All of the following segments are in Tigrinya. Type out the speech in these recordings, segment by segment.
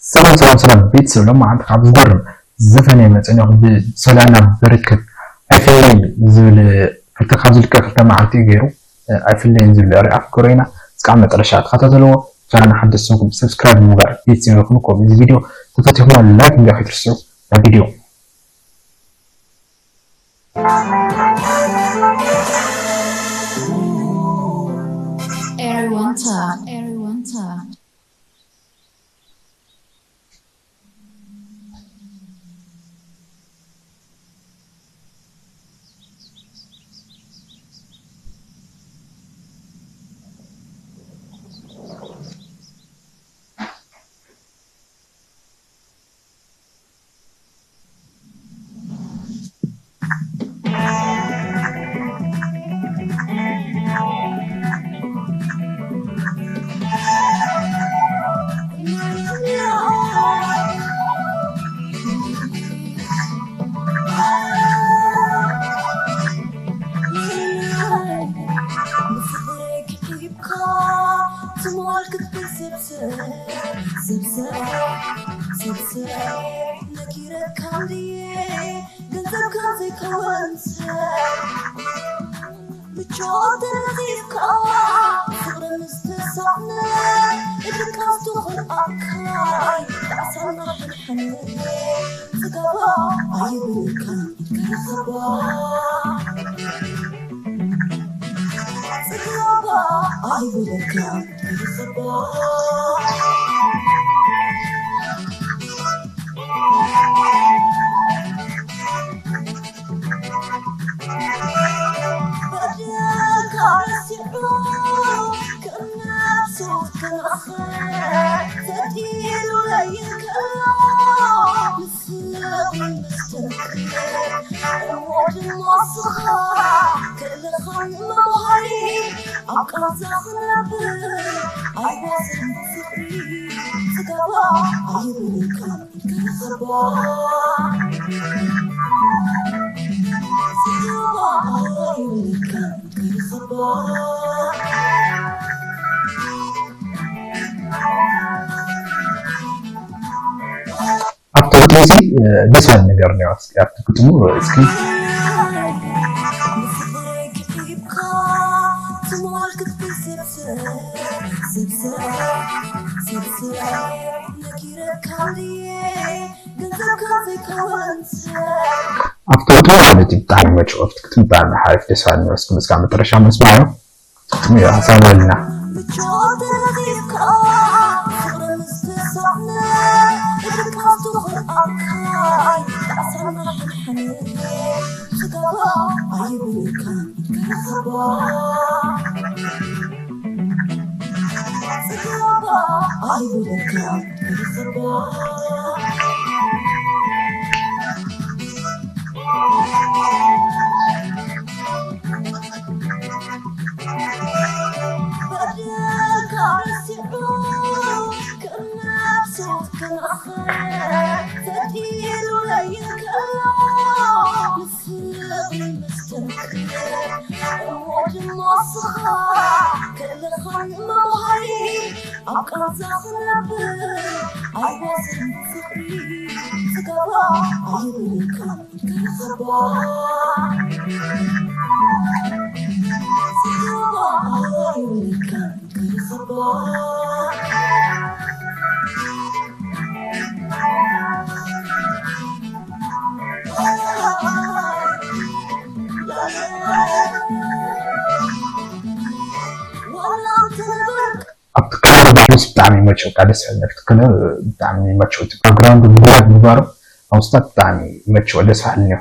ሰላም ሰላም ሰላም ቤተሰብ፣ ሎማዓንቲ ካብ ዝገርም ዘፈን እየ መፅእ ኣለኹ። ብሶልያና በረከት ኣይፍለይን ዝብል ክልተ ካብ ዝልቀ ክልተ መዓልቲ እዩ ገይሩ። ኣይፍለይን ዝብል ሪኣክት ክገብሮ ኢና። እስካብ መጨረሻ ተኸታተልዎ። ቻናል ሓደስቲ ዝኾንኩም ሰብስክራይብ ምግባር ቤተሰብ ይኹኑ። ከምኡ እዚ ቪድዮ ተፈቲኹሞ ላይክ ምግባር ከይትርስዑ። ናብ ቪድዮ። Everyone talk, everyone talk. ኣብቲ ግጥሚ እዚ ደስ ባል ነገር እኒኦ። እስኪ ኣብቲ ግጥሙ እስኪ ኣብቲ ግጥሚ ማለት እዩ። ብጣዕሚ መጭወፍቲ ግጥሚ፣ ብጣዕሚ ሓሪፍ፣ ደስ ባል እኒኦ። እስኪ እስካብ መጨረሻ ምስማዮ። ያ፣ ሰላም። ኣብቲ ክለብ ባሕሪስ ብጣዕሚ ይመችው፣ በቃ ደስ ይብል። ኣብቲ ክለብ ብጣዕሚ ይመችው። እቲ ባክግራውንድ ብላክ ምግባሩ ኣብ ውስጣት ብጣዕሚ ይመችው፣ ደስ በሃሊ ነይሩ።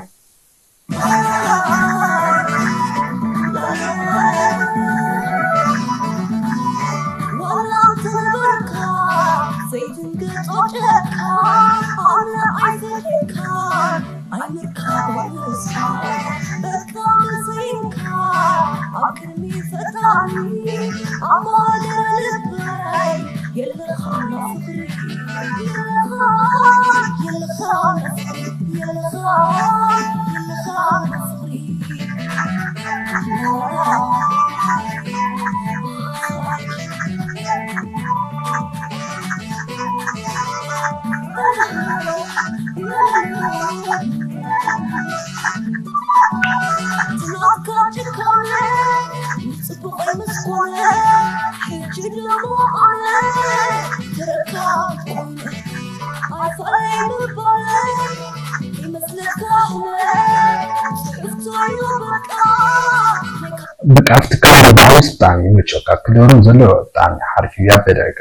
በቃ ኣብቲ ክለር ባዕሉስ ብጣዕሚ እዩ ምቹእ። ካብ ክለሩ ዘሎ ብጣዕሚ ሓሪፍ እዩ፣ ያበደ በቃ።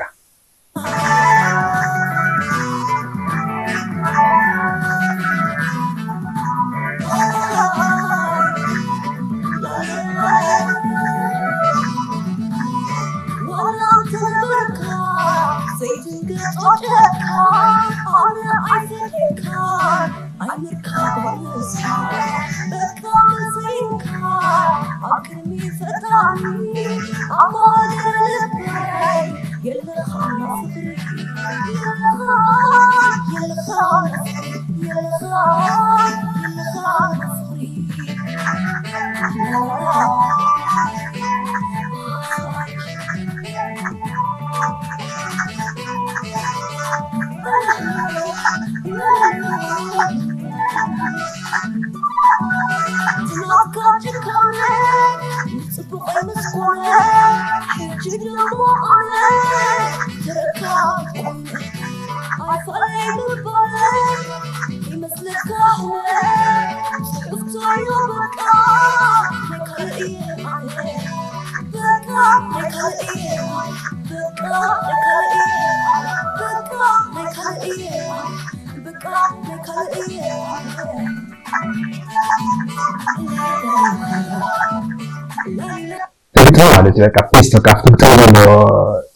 ትግጥም ማለት እዩ። በቃ ፌስቶ ካብቲ ግጥም ዘሎ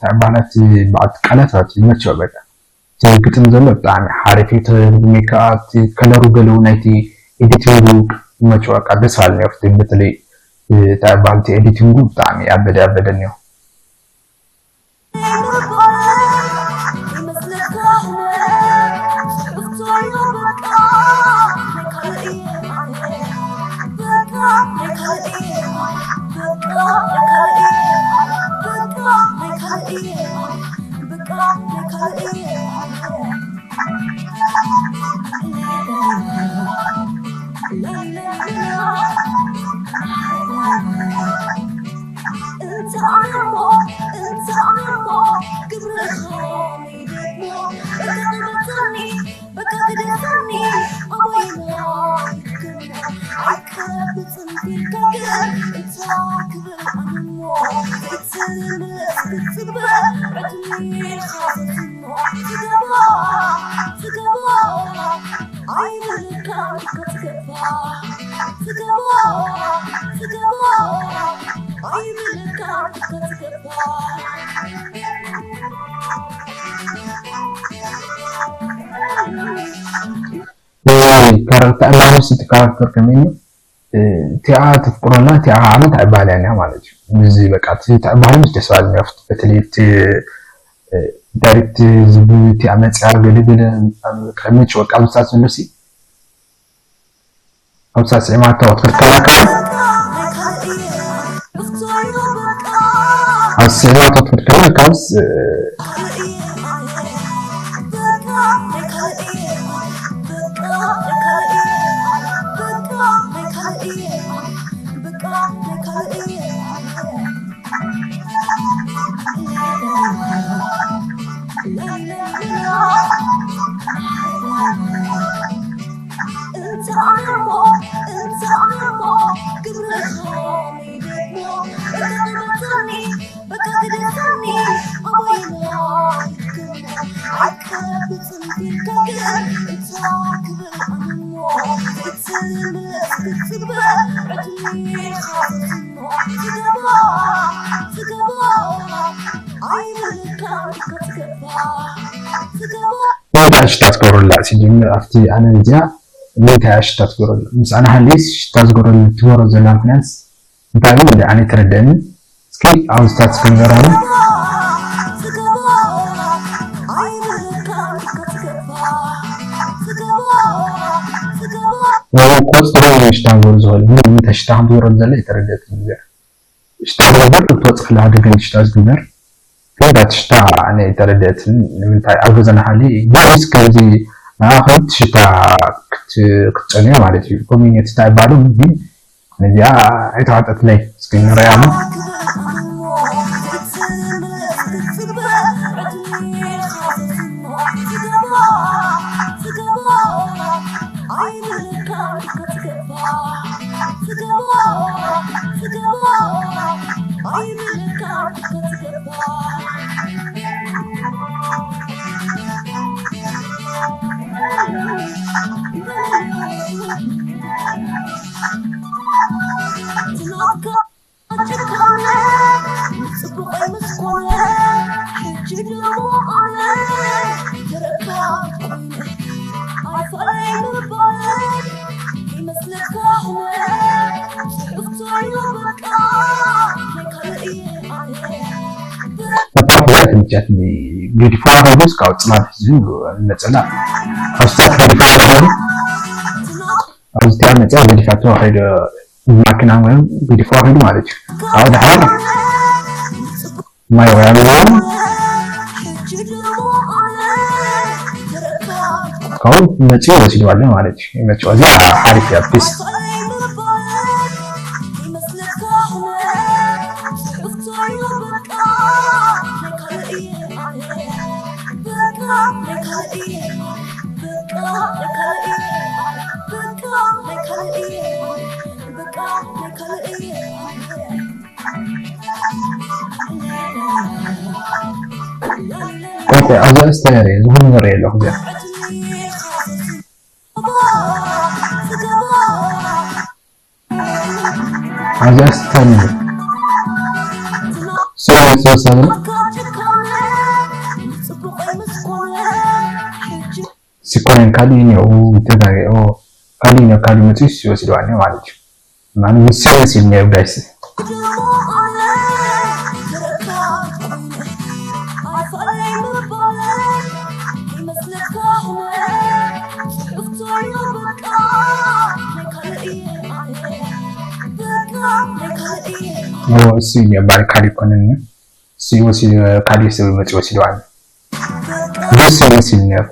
ተዕባናት በዓልቲ ቃላት ማለት እዩ። ይመቸው በቃ። እቲ ግጥም ዘሎ ብጣዕሚ ሓሪፍ እዩ። እቲ ሜካፕ፣ እቲ ከለሩ ገለዉ ናይቲ ኤዲቲንጉ ይመቸው በቃ። ደስ ባልኒ ኣብቲ በተለይ ተዕባንቲ ኤዲቲንጉ ብጣዕሚ ኣበደ ኣበደ እኒኦ። ካራክተር ኣላምስ እቲ ካራክተር ከመይ እዩ? እቲኣ ተፍቅሮና እቲኣ ዓመት ኣይባልያን እያ ማለት እዩ። እዚ በቃ እቲ ተዕባህል ምስ ደስ ባልኒ ኣብቲ በተለይ እቲ ዳይሬክት ዝብል እቲኣ መፅያ ገለገለ ቀመጭ በቃ ምስታት ዘሎ ሲ ኣብሳ ስዒማቶ ክትከላከል ኣስዒማቶ ክትከላከል ካብስ እንታይ ሽታ ትገብረላ ሲጀምር ኣብቲ ኣነ እዚኣ እንታይ ሽታ ትገብረላ ምስ ኣነ ሃልይስ ሽታ ዝገብረሉ ትገብሮ ዘላ ምክንያት እንታይ እዩ ኣነ ተረደኒ እስኪ ኣብዚ ታች ክንገራሉ ቆፅሮ ሽታ ዝገብር ዝኽእል ግን እንታይ ሽታ ከም ትገብረሉ ዘላ ይተረደት እዚኣ ሽታ ዝግበር እቶ ጸላ ድግን ሽታ ዝግበር ፍንዳት ሽታ ኣነ ተረደትን ንምንታይ ኣብ ገዛና ሃሊ ግን እስከዚ ንኣኸት ሽታ ክትጸንዮ ማለት እዩ ኮሚኒቲ እንታይ ባሉ ግን ነዚኣ ኣይተዋጠትለይ እስኪ ንረያ እታ ፍረ ትምቻት ቢዩቲፉል ኣበባ እስካብ ጽላል ህዝቢ መጸና። ካብ ስታት ቢዩቲፉል ኣበባ ኣብዚ ትያ መጽያ ገዲፋቶ ከይደ ማኪና ወይም ቢዩቲፉል ከይዱ ማለት እዩ። ኣብ ድሓር ማይ ወያሉ ካብኡ መጽኡ ወሲድዋለ ማለት እዩ። ይመችዋ። እዚኣ ሓሪፍ እያ። ፒስ። ቆይ፣ ቆይ፣ ኣብዚ ኣስተያየር እየ፣ ዝኾነ ነገር የለ፣ እዚኣ። ኣብዚ ኣስተያየር እየ። ሰው፣ ሰው፣ ሰው። ሲኮሬን ካልእ እኒኦ፣ ተጋጊኦ፣ ካልእ እኒኦ፣ ካልእ መፅኡ ይወስደዋል ማለት እዩ። ማለት ምስ ሰው መሲል እኒኦ፣ ጋይስ። እሱ እኒኦ፣ ባሪ ካልእ ይኮነኒ። ሲወሲ ካልእ ሰብ መፂ ወሲደዋል። ደስ ይመስል ነይሩ።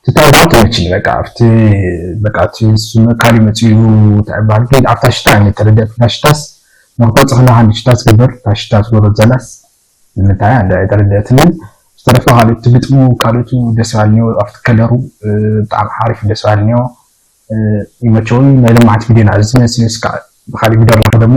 ትታወት መችን በቃ ኣብቲ በቃ እቲ ስመካሊ መፅኡ ተዕባል ግን ኣብታ ሽታ እኔ ተረደት ናሽታስ መርኮ ፅኽና ሃንድ ሽታ ዝግበር ታሽታ ዝጎበዘላስ ንምንታይ እንዳ ኣይተረደትንን። ዝተረፈ ካልኦት እቲ ግጥሙ ካልኦቱ ደስ ባልኒዮ ኣብቲ ከለሩ ብጣዕሚ ሓሪፍ ደስ ባልኒዮ። ይመቸውን ናይ ልምዓት ቪድዮና እዚ ዝመስል እስካ ብካሊእ ቪድዮ ኣለኹ ደሞ